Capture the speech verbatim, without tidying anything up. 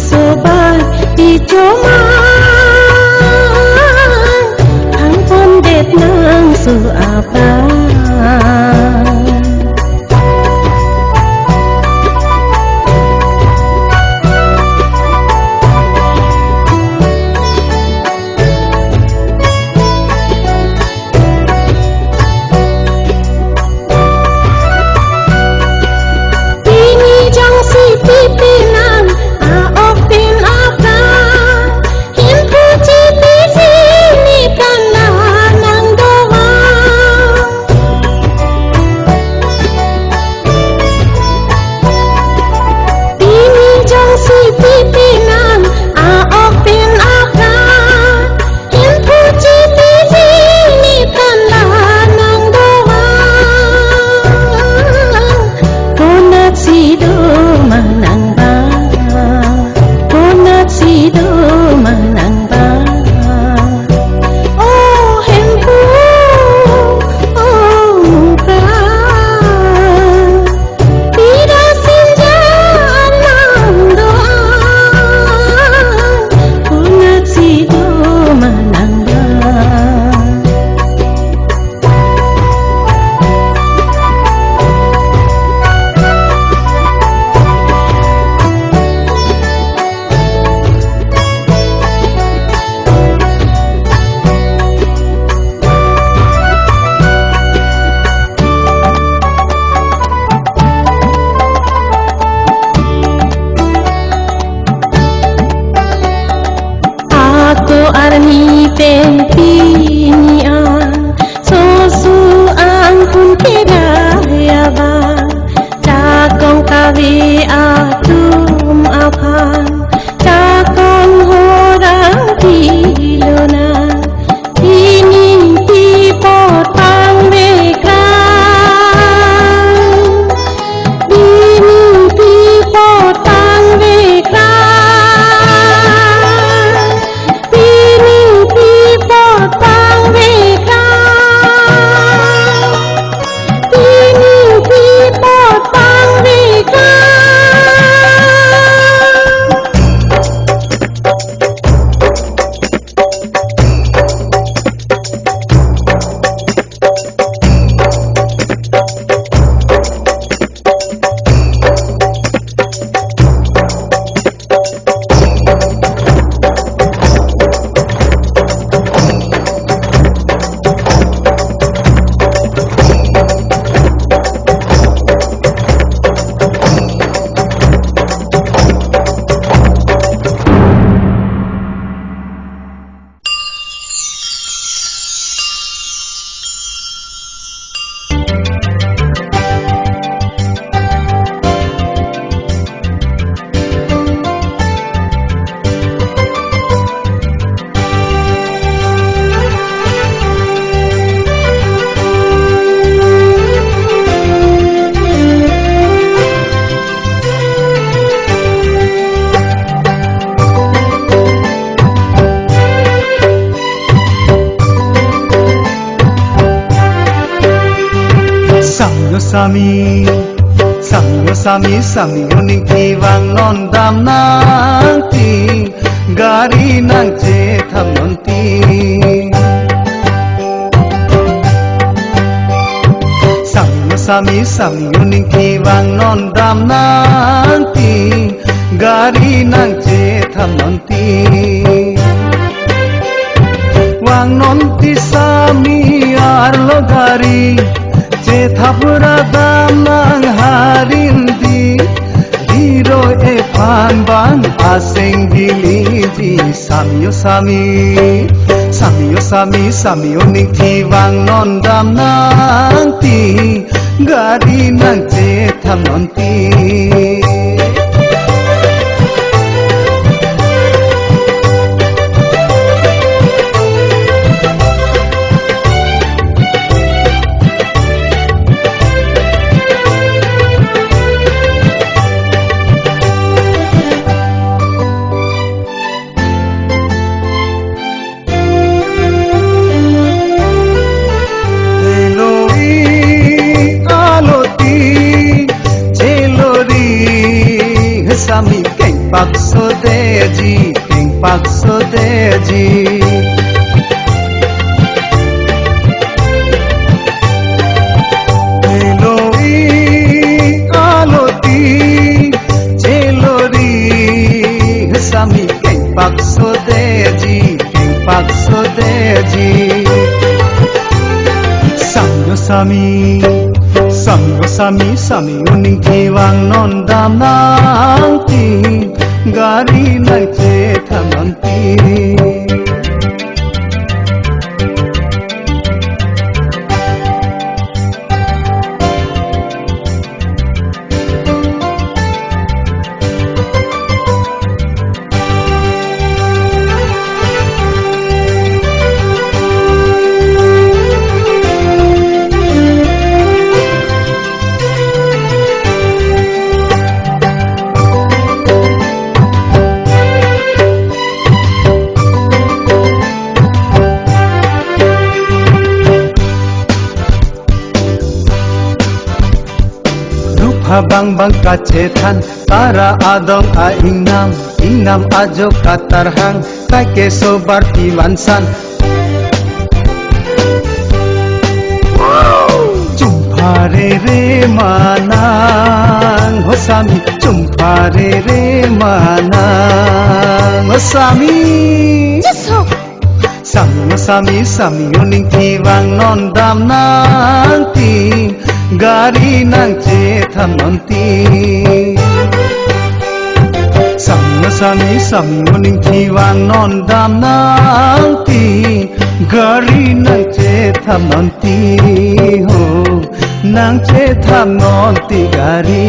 Sobat di chomang, thangpondet nang so abang. Pini jongsi pi penang a-ok pen aphrang, Hemphu chiti si ne tan la nang dovang. Pini jongsi pi penang a-ok pen aphrang, Hemphu chiti si ne tan la nang dovang. Konatsi do ma nang ba, konatsi do ma nang ba. O Hemphu, o Mukra, pira sinja nang do-an, konatsi do ma nang ba. Ako arni pen pini an, sosu angkun kedai abang, chakong kave atum aphan, chakong horang pilona, pini pi apot pangvekra, pini pi apot pangvekra. Pini pi apot pangvekra. Pini pi apot pangvekra. Samyo sami, samyo sami, samyo ningthi vangnon dam nangti, gari nangchethap nonti. Samyo sami, samyo ningthi vangnon dam nangti, gari nangchethap nonti. Vangnon ti sami arlo gari, chethap ra dam nang harin di. Diro ephan bang aseng biliji, samyo sami, samyo sami, samyo ningthi vangnon dam nangti, gari nangchethap nonti. Heloi aloti chelori Paksodeji, keng paksodeji. Chelori aloti, chelori sami keng paksodeji, keng paksodeji. Sami o sami, sami o sami, sami o ningthi vangnon dam nangji, gari nangchethan nonji. Rupha bangbang kachethan, tara adong a-ingnam, ingnam ajo katarhang, kaike sobar pimansan. Chumpharere manang, ho sami, chumpharere manang, ho sami. Sami o sami, sami o ningthi vangnon dam nangji, gari nangchethan nonji. Sami o sami, sami o ningthi vangnon dam nangji, gari nangchethan nonji ho, nangchethan nonji gari.